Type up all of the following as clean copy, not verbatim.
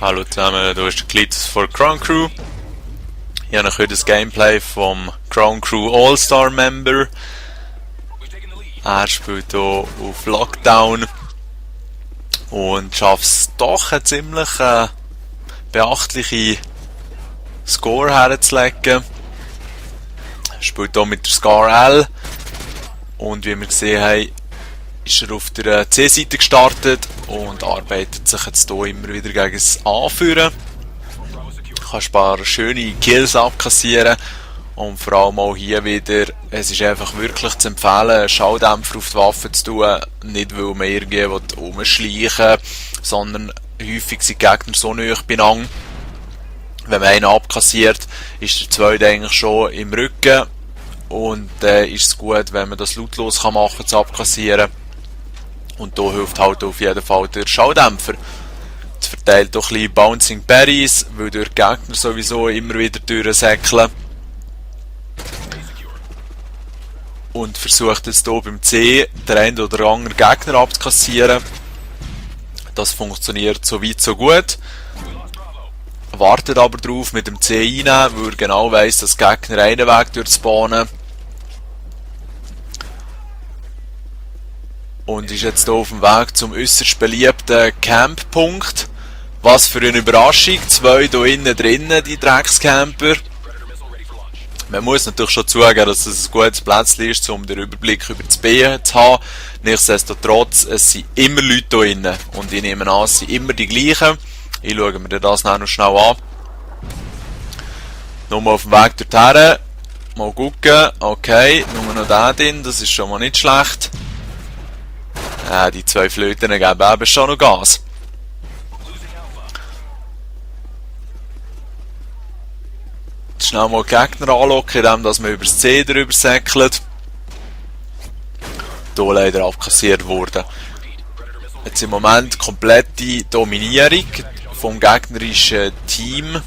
Hallo zusammen, hier ist der Klitus von Crown Crew. Ich habe noch heute das Gameplay vom Crown Crew All-Star Member. Er spielt hier auf Lockdown und schafft es doch eine ziemlich beachtliche Score herzulegen. Er spielt hier mit der Scar L und wie wir gesehen haben, ist er auf der C-Seite gestartet und arbeitet sich jetzt hier immer wieder gegen das Anführen. Kann ein paar schöne Kills abkassieren und vor allem auch hier wieder, es ist einfach wirklich zu empfehlen, einen Schalldämpfer auf die Waffe zu tun, nicht weil man irgendwie rumschleichen will, sondern häufig sind die Gegner so nahe beieinander. Wenn man einen abkassiert, ist der zweite eigentlich schon im Rücken und ist es gut, wenn man das lautlos machen kann, zu abkassieren. Und da hilft halt auf jeden Fall der Schalldämpfer. Es verteilt auch ein bisschen Bouncing Berries, weil durch die Gegner sowieso immer wieder durchsäckeln. Und versucht jetzt hier beim C den einen oder anderen Gegner abzukassieren. Das funktioniert so weit so gut. Wartet aber darauf mit dem C reinnehmen, weil er genau weiss, dass der Gegner einen Weg durchspawnen. Und ist jetzt hier auf dem Weg zum äußerst beliebten Camppunkt. Was für eine Überraschung, 2 hier innen drinnen, die Dreckscamper. Man muss natürlich schon zugeben, dass es ein gutes Plätzchen ist, um den Überblick über das B zu haben. Nichtsdestotrotz, es sind immer Leute hier innen. Und ich nehme an, es sind immer die gleichen. Ich schaue mir das noch schnell an. Nochmal auf dem Weg dorthin. Mal gucken. Okay, nur noch da drin, das ist schon mal nicht schlecht. Die 2 Flöten geben eben schon noch Gas. Schnell mal die Gegner anlocken, indem dass man über das C drüber säckelt. Hier leider abkassiert worden. Jetzt im Moment komplette Dominierung vom gegnerischen Team.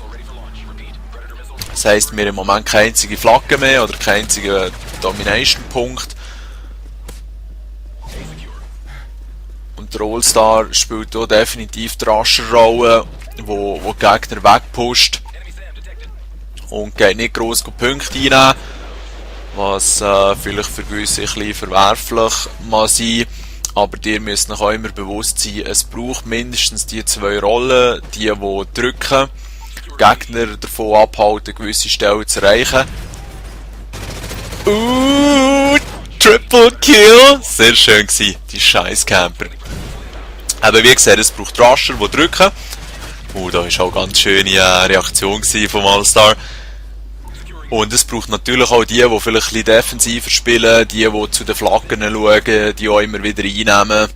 Das heisst, wir haben im Moment keine einzige Flagge mehr oder keinen einzigen Domination-Punkt. Und der All-Star spielt hier definitiv die Rascher-Rolle, wo die Gegner wegpusht und geht nicht gross Punkte einnehmen, was vielleicht für gewisse ein bisschen verwerflich mag sein, aber ihr müsst euch auch immer bewusst sein, es braucht mindestens die 2 Rollen, die drücken, Gegner davon abhalten, gewisse Stellen zu erreichen. Triple Kill! Sehr schön gewesen, die scheiß Camper. Aber wie gesagt, es braucht Rusher, die drücken. Da war auch ganz schöne Reaktion vom All-Star. Und es braucht natürlich auch die vielleicht ein bisschen defensiver spielen, die zu den Flaggen schauen, die auch immer wieder einnehmen.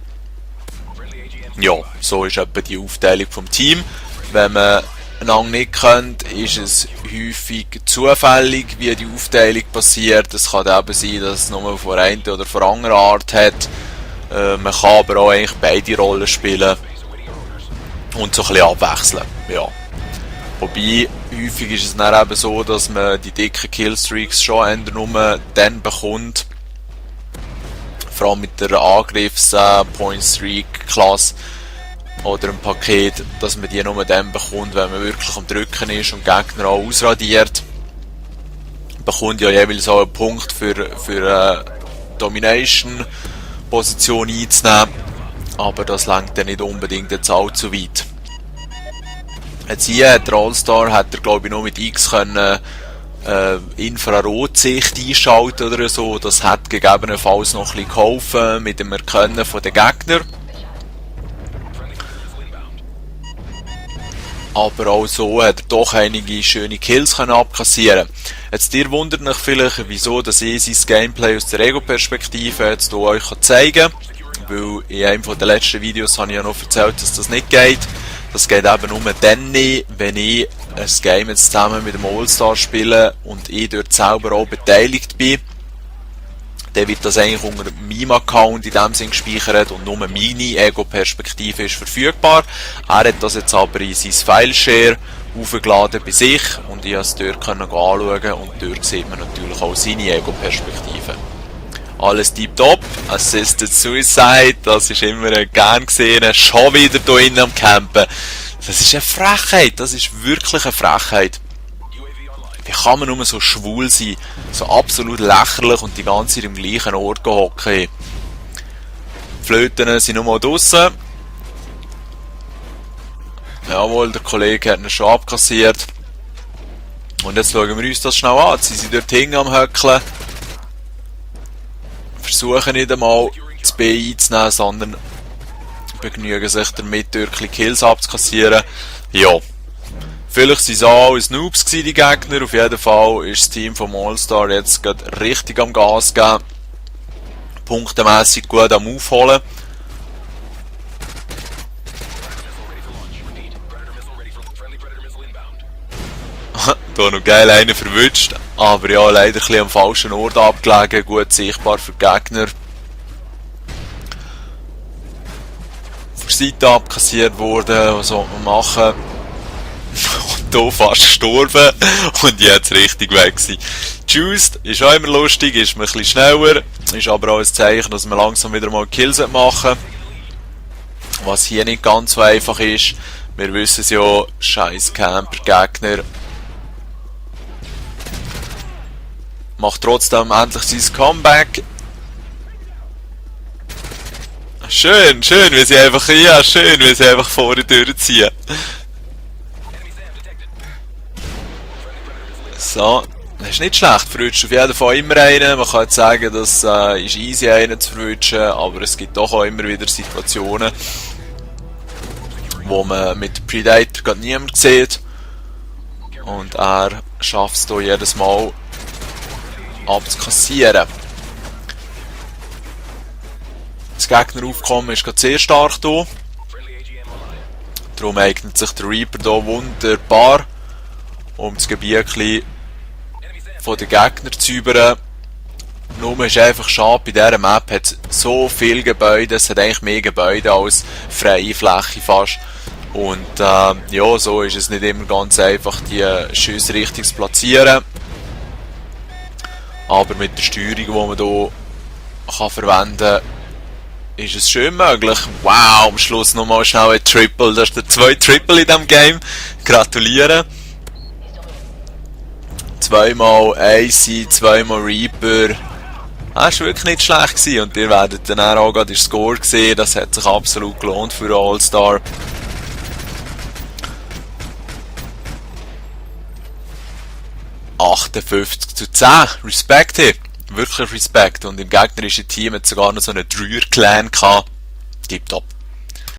Ja, so ist etwa die Aufteilung vom Team. Wenn man einander nicht kennt, ist es häufig zufällig, wie die Aufteilung passiert. Es kann eben sein, dass es nur von einer oder von anderer Art hat. Man kann aber auch eigentlich beide Rollen spielen und so ein bisschen abwechseln. Ja. Wobei, häufig ist es dann eben so, dass man die dicken Killstreaks schon nur dann bekommt. Vor allem mit der Angriffs-Point-Streak-Klasse oder ein Paket, dass man die nur dann bekommt, wenn man wirklich am Drücken ist und Gegner auch ausradiert. Man bekommt ja jeweils auch einen Punkt für Domination-Position einzunehmen, aber das lenkt dann nicht unbedingt jetzt allzu weit. Jetzt hier hat der All-Star, glaube ich, nur mit X können Infrarotsicht einschalten oder so. Das hat gegebenenfalls noch ein bisschen geholfen mit dem Erkennen der Gegner. Aber auch so hat er doch einige schöne Kills abkassieren. Jetzt ihr wundert euch vielleicht, wieso dass ich sein Gameplay aus der Ego-Perspektive jetzt hier euch zeigen kann. Weil in einem der letzten Videos habe ich ja noch erzählt, dass das nicht geht. Das geht eben nur dann nicht, wenn ich ein Game jetzt zusammen mit dem All-Star spiele und ich dort selber auch beteiligt bin. Dann wird das eigentlich unter meinem Account in dem Sinn gespeichert und nur meine Ego-Perspektive ist verfügbar. Er hat das jetzt aber in sein File-Share aufgeladen bei sich und ich konnte es dort anschauen und dort sieht man natürlich auch seine Ego-Perspektive. Alles tipptopp, Assisted Suicide, das ist immer ein gern gesehen, schon wieder hier innen am Campen. Das ist eine Frechheit, das ist wirklich eine Frechheit. Wie kann man nur so schwul sein, so absolut lächerlich und die ganze Zeit im gleichen Ort hocken? Flöten sind nur mal draussen. Jawohl, der Kollege hat ihn schon abkassiert. Und jetzt schauen wir uns das schnell an. Sie sind dort hinten am Höckeln. Versuchen nicht einmal das B einzunehmen, sondern begnügen sich damit, wirklich Kills abzukassieren. Ja. Vielleicht waren es auch alles Noobs gewesen, die Gegner. Auf jeden Fall ist das Team vom All-Star jetzt gerade richtig am Gas geben. Punktemässig gut am Aufholen. Da noch geil einen verwünscht, aber ja, leider ein bisschen am falschen Ort abgelegen, gut sichtbar für die Gegner. Von der Seite abkassiert worden, was soll man machen? Und hier fast gestorben und jetzt richtig weg gewesen. Juiced ist auch immer lustig, ist man ein bisschen schneller, ist aber auch ein Zeichen, dass man langsam wieder mal Kills machen. Was hier nicht ganz so einfach ist, wir wissen es ja, scheiß Camper-Gegner. Macht trotzdem endlich sein Comeback. Schön, schön, wie sie einfach, ja, schön, wie sie einfach vorne durchziehen. So, das ist nicht schlecht, verwünscht auf jeden Fall immer einen. Man kann jetzt sagen, das ist easy, einen zu verwünschen, aber es gibt doch auch immer wieder Situationen, wo man mit Predator gerade niemand sieht. Und er schafft es hier jedes Mal abzukassieren. Das Gegneraufkommen ist gerade sehr stark hier. Darum eignet sich der Reaper hier wunderbar, um das Gebiet von den Gegnern zu säubern. Nur ist einfach schade, bei dieser Map hat es so viele Gebäude, es hat eigentlich mehr Gebäude als freie Fläche fast. Und ja, so ist es nicht immer ganz einfach, die Schüsse richtig zu platzieren. Aber mit der Steuerung, die man hier verwenden kann, ist es schön möglich. Wow, am Schluss nochmal schnell ein Triple. Das ist der zweite Triple in diesem Game. Gratulieren. Zweimal AC, zweimal Reaper. Das war wirklich nicht schlecht gewesen. Und ihr werdet dann auch gerade den Score sehen. Das hat sich absolut gelohnt für All-Star. (58:10). Respekt hier. Wirklich Respekt. Und im gegnerischen Team hat es sogar noch so einen Dreier-Clan gehabt. Tipptopp.